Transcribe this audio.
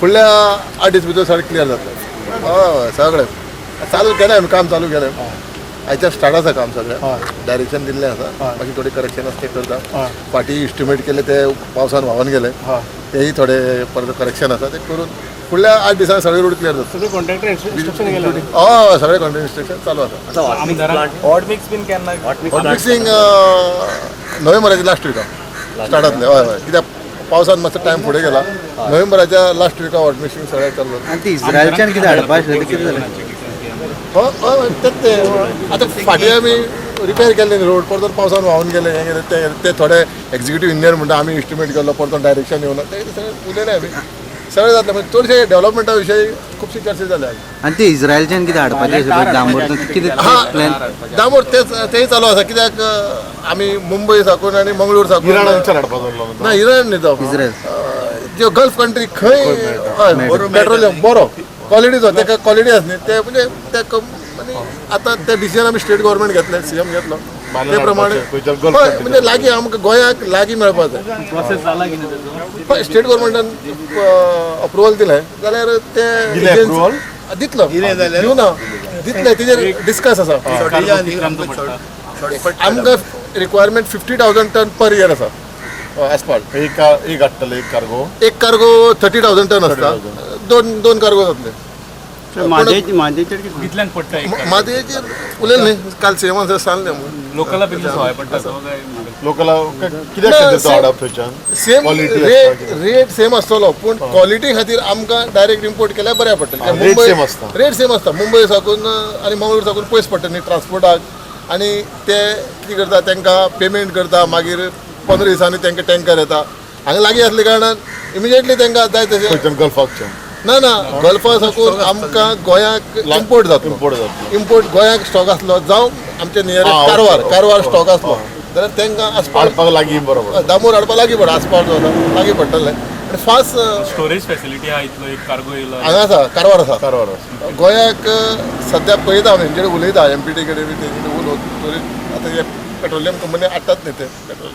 फुडल्या 8 दीस भितर सगळें क्लियर जातलें. हय, सगळें चालू केलें आमी, काम चालू केलें. आयच्यान स्टार्ट आसा काम सगळें. डायरेक्शन दिल्लें आसा. मागीर थोडे करेक्शन आसा ते करता. फाटीं इस्टिमेट केले ते पावसान व्हांवन गेले. तेय थोडे परत करेक्शन आसा, ते करून फुडल्या 8 दिसांनी सगळे रोड क्लियर जाता. सगळे कॉन्ट्रॅक्टर इन्स्ट्रक्शन गेले? हय, सगळे कॉन्ट्रॅक्ट इन्स्ट्रक्शन चालू आसा. हॉट मिक्स बीन केन्ना? हॉट मिक्सिंग नोव्हेंबराच्या लास्ट विका स्टार्ट जातलें. हय, कित्याक पावसान मातसो टायम फुडें गेला. नोव्हेंबराच्या लास्ट विका हॉट मिक्सिंग सगळें चालू जातलें. आनी ती इस्रायलच्यान कितें हाडपा आशिल्लें, तें कितें जालें? हय हय तेच ते आतां फाटीं आमी रिपेर केल्ले न्ही रोड, परतून पावसान व्हांवन गेले, हें गेलें, तें गेलें. ते थोडे एक्झिक्युटीव इंजिनियर म्हणटा, आमी इस्टिमेट केल्लो, परतून डायरेक्शन येवना. ते सगळें उलयले आमी, सगळें जातलें. म्हणजे चडशे डेव्हलपमेंटा विशयी खुबशी चर्चा जाल्या. आनी ती इस्रायलच्यान कितें हाडपाचें आशिल्लें डांबर, कितें प्लॅन? दामोर तेच, तेय चालू आसा. कित्याक आमी मुंबय साकून आनी मंगळूर साकून इराणाच्यान हाडपाचो उरलो. ना, इराण न्ही तो. इस्रायल. ज्यो गल्फ कंट्री खंय, हय, पेट्रोलियम बरो क्वॉलिटीचो, तेका क्वॉलिटी आसा न्ही ते, म्हणजे ते आनी आतां ते डिसिजन आमी स्टेट गव्हर्मेंट घेतले, सीएम घेतलो, ते प्रमाणे. खंयच्यान गल्फ हय, म्हणजे लागीं आमकां गोंयाक लागीं मेळपा जाय. प्रोसेस जाला कितें तेजो? हय, स्टेट गव्हर्मेंटान अप्रुवल दिलें जाल्यार ते दिलें approval? दितलो, दिवना, दितले, तेजेर डिस्कस आसा. आमकां requirement 50,000 ton per year आसा आसपाल्ट. एक एक हाडटले, एक कार्गो. एक कार्गो 30,000 टन आसता, दोन दोन कार्गो जातले. म्हादेचेर कितें? कितल्यांक पडटा एक? म्हादयेचेर उलयलें न्ही काल, सीएमान सांगलें म्हूण. लोकला बेगीन सवाय पडटा तो काय? लोकला कित्याक खातीर तो हाडप थंयच्यान? सेम Quality rate आसता. रेट सेम आसतलो, पूण क्वॉलिटी खातीर आमकां डायरेक्ट इम्पोर्ट केल्यार बऱ्याक पडटलें. Rate same आसता. रेट सेम आसता. मुंबय साकून आनी मंगळूर साकून पयस पडटा न्ही ट्रान्सपोर्टाक. आनी ते कितें करता, तांकां पेमेंट करता, मागीर 15 दिसांनी तांकां टँकर येता. हांगा लागीं आसल्या कारणान इमिजिएटली तांकां जाय तशें. खंयच्यान, गल्फाकच्यान? ना ना, गल्फा साकून आमकां गोंयाक इम्पोर्ट जातलो. इम्पोर्ट जातलो. इम्पोर्ट गोंयाक स्टॉक आसलो, जावं आमचे नियरेस्ट कारवार, कारवार स्टॉक आसलो जाल्यार तांकां आसपाल्ट हाडपाक लागीं बरोबर. दामोर हाडपाक लागीं पडटा. आसपाल्ट जो आसा लागीं पडटलें आनी फास्ट. स्टोरेज फॅसिलिटी आहा इतलो एक कार्गो येयलो? हांगा आसा, कारवार आसा. कारवार आसा. गोंयाक सद्या पळयता हांव, हेंचे कडेन उलयता, एमपीटी कडेन बी तेंचे कडेन उलोवन स्टोरेज. आतां हे पेट्रोलियम कंपनी हाडटात न्ही ते पेट्रोल.